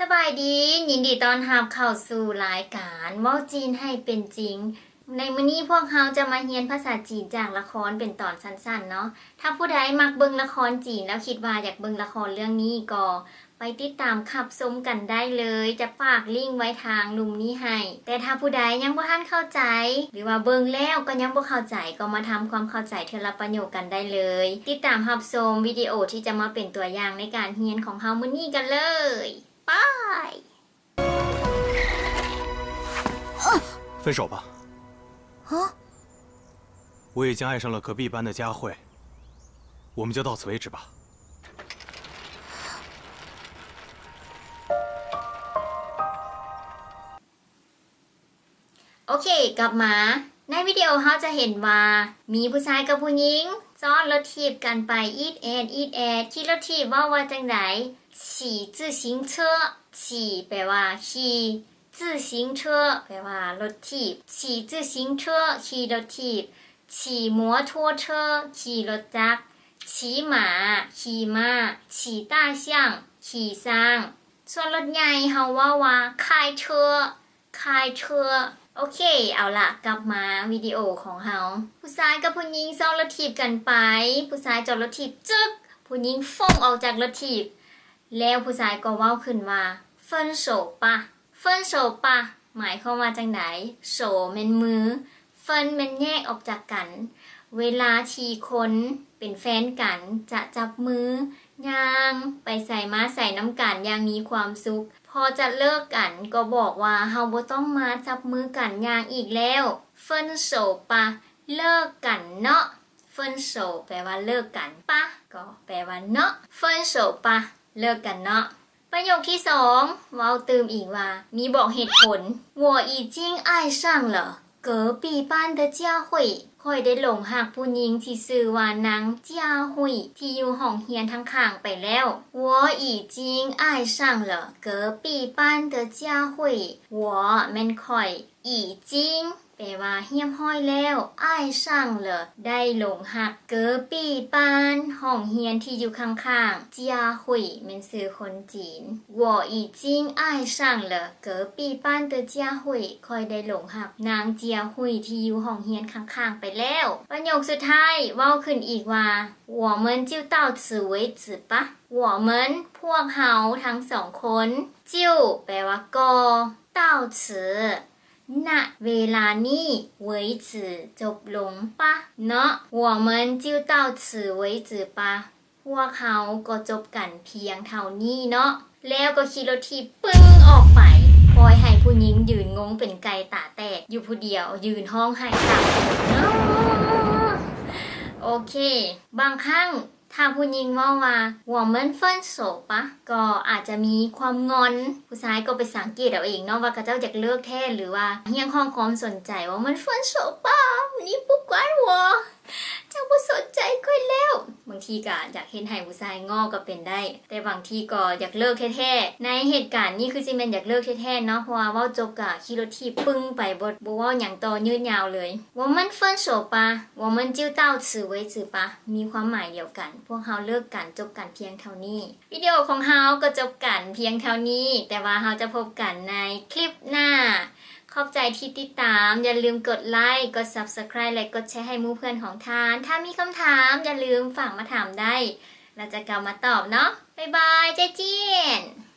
ສະບາຍດີ ຍິນດີຕ້ອນຮັບເຂົ້າສູ່ລາຍການເວົ້າຈີນໃຫ້ເປັນຈິງ. ໃນມື້ນີ້ພວກເຮົາຈະມາຮຽນພາສາຈີນຈາກລະຄອນເປັນຕອນສັ້ນໆເນາະ. ຖ້າຜູ້ໃດມັກເບິ່ງລະຄອນຈີນແລ້ວຄິດວ່າຢາກເບິ່ງລະຄອນເລື່ອງນີ້ ກໍໄປຕິດຕາມຮັບຊົມກັນໄດ້ເລີຍ, ຈະຝາກລິ້ງໄວ້ທາງລຸ່ມນີ້ໃຫ້. ແຕ່ຖ້າຜູ້ໃດຍັງບໍ່ທັນເຂົ້າໃຈ ຫຼືວ່າເບິ່ງແລ້ວກໍຍັງບໍ່ເຂົ້າໃຈ ກໍມາທຳຄວາມເຂົ້າໃຈເທື່ອລະປະໂຫຍກກັນໄດ້ເລີຍ. ຕິດຕາມຮັບຊົມວິດີໂອທີ່ຈະມາເປັນຕົວຢ່າງໃນການຮຽນຂອງເຮົາມື້ນີ້ກັນເລີຍ. ໄປ! 分手吧。啊？我已经爱上了隔壁班的佳慧，我们就到此为止吧。 ໂອເຄ ກັບມາ. ໃນວິດີໂອເຮົາຈະເຫັນວ່າມີຜູ້ຊາຍກັບຜູ້ຍິງຊ້ອນລົດຖີບກັນໄປ ອີດແອດ ອີດແອດ. ຂີ່ລົດຖີບເວົ້າວ່າຈັ່ງໃດ? 骑自行车. 骑 ແປວ່າຂີ່, 自行车 ແປວ່າລົດຖີບ. 骑自行车 ຂີ່ລົດຖີບ. 骑摩托车 ຂີ່ລົດຈັກ. 骑马 ຂີ່ມ້າ. 骑大象 ຂີ່ຊ້າງ. ສ່ວນລົດໃຫຍ່ເຮົາເວົ້າວ່າ 开车 开车. ໂອເຄ ເອົາລະ ກັບມາວິດີໂອຂອງເຮົາ. ຜູ້ຊາຍກັບຜູ້ຍິງຊ້ອນລົດຖີບກັນໄປ. ຜູ້ຊາຍຈອດລົດຖີບ ຈຶ່ກ, ຜູ້ຍິງຟົ້ງອອກຈາກລົດຖີບ. ແລ້ວຜູ້ຊາຍກໍເວົ້າຂຶ້ນວ່າ 分手吧. 分手吧 ໝາຍຄວາມວ່າຈັ່ງໃດ? 手 ແມ່ນມື, 分 ແມ່ນແຍກອອກຈາກກັນ. ເວລາທີ່ຄົນເປັນແຟນກັນຈະຈັບມືຍ່າງໄປໃສມາໃສນຳກັນຢ່າງມີຄວາມສຸກ. ພໍຈະເລີກກັນກໍບອກວ່າ ເຮົາບໍ່ຕ້ອງມາຈັບມືກັນຍ່າງອີກແລ້ວ. 分手吧 ເລີກກັນເນາະ. 分手 ແປວ່າເລີກກັນ. 吧 ກໍແປວ່າເນາະ. 分手吧 ເລີກກັນເນາະ. ປະໂຫຍກທີສອງ ເວົ້າຕື່ມອີກວ່າ ມີບອກເຫດຜົນ. 我已经爱上了隔壁班的佳慧. ຂ້ອຍໄດ້ຫຼົງຮັກຜູ້ຍິງທີ່ຊື່ວ່ານາງ 佳慧 ທີ່ຢູ່ຫ້ອງຮຽນທາງຂ້າງໄປແລ້ວ. 我已经爱上了隔壁班的佳慧. 我 ແມ່ນຂ້ອຍ. 已经 ແປວ່າຮຽບຮ້ອຍແລ້ວ. 爱上了 ໄດ້ຫຼົງຮັກ. 隔壁班 ຫ້ອງຮຽນທີ່ຢູ່ຂ້າງໆ. 佳慧 ແມ່ນຊື່ຄົນຈີນ. 我已经爱上了隔壁班的佳慧. ຂ້ອຍໄດ້ຫຼົງຮັກນາງ 佳慧 ທີ່ຢູ່ຫ້ອງຮຽນຂ້າງໆໄປແລ້ວ. ປະໂຫຍກສຸດທ້າຍ ເວົ້າຂຶ້ນອີກວ່າ 我们就到此为止吧. 我们 ພວກເຮົາທັງສອງຄົນ. 就 ແປວ່າກໍ. 到此 ນະເວລານີ້. 为止 ຈົບລົງ. 吧 ເນາະ. 我们就到此为止吧. ພວກເຮົາກໍຈົບກັນພຽງເທົ່ານີ້ເນາະ. ແລ້ວກໍຂີ່ລົດຖີບປຶ້ງອອກໄປ, ປ່ອຍໃຫ້ຜູ້ຍິງຢືນງົງເປັນໄກ່ຕາແຕກຢູ່ຜູ້ດຽວ, ຢືນຮ້ອງໄຫ້ຕາກ. ໂອເຄ, ບາງຄັ້ງ ຖ້າຜູ້ຍິງເວົ້າວ່າ 我们分手吧 ກໍອາດຈະມີຄວາມງອນ. ຜູ້ຊາຍກໍໄປສັງເກດເອົາເອງເນາະ ວ່າເຂົາເຈົ້າຢາກເລີກແທ້ ຫຼືວ່າຮຽກຮ້ອງຄວາມສົນໃຈ 我们分手吧 你不管我 ເຈົ້າບໍ່ສົນໃຈຂ້ອຍແລ້ວ. ບາງທີກໍຢາກເຮັດໃຫ້ຜູ້ຊາຍງໍ້ກໍເປັນໄດ້, ແຕ່ບາງທີກໍຢາກເລີກແທ້ໆ. ໃນເຫດການນີ້ຄືຊິແມ່ນຢາກເລີກແທ້ໆເນາະ, ເພາະວ່າເວົ້າຈົບກໍຂີ່ລົດຖີບປຶ້ງໄປ, ບໍ່ ບໍ່ເວົ້າຫຍັງຕໍ່ຍືດຍາວເລີຍ. 我们分手吧 我们就到此为止吧 ມີຄວາມໝາຍດຽວກັນ, ພວກເຮົາເລີກກັນ ຈົບກັນພຽງເທົ່ານີ້. ວິດີໂອຂອງເຮົາກໍຈົບກັນພຽງເທົ່ານີ້, ແຕ່ວ່າເຮົາຈະພົບກັນໃນຄລິບໜ້າ. ຂອບໃຈທີ່ຕິດຕາມ, ຢ່າລືມກົດໄລ, ກົດ Subscribe ແລະ ກົດແຊໃຫ້ໝູ່ເພື່ອນຂອງທ່ານ. ຖ້າມີຄຳຖາມ, ຢ່າລືມຝາກມາຖາມໄດ້, ລະຈະກັບມາຕອບເນາະ. ບາຍບາຍ, 再见.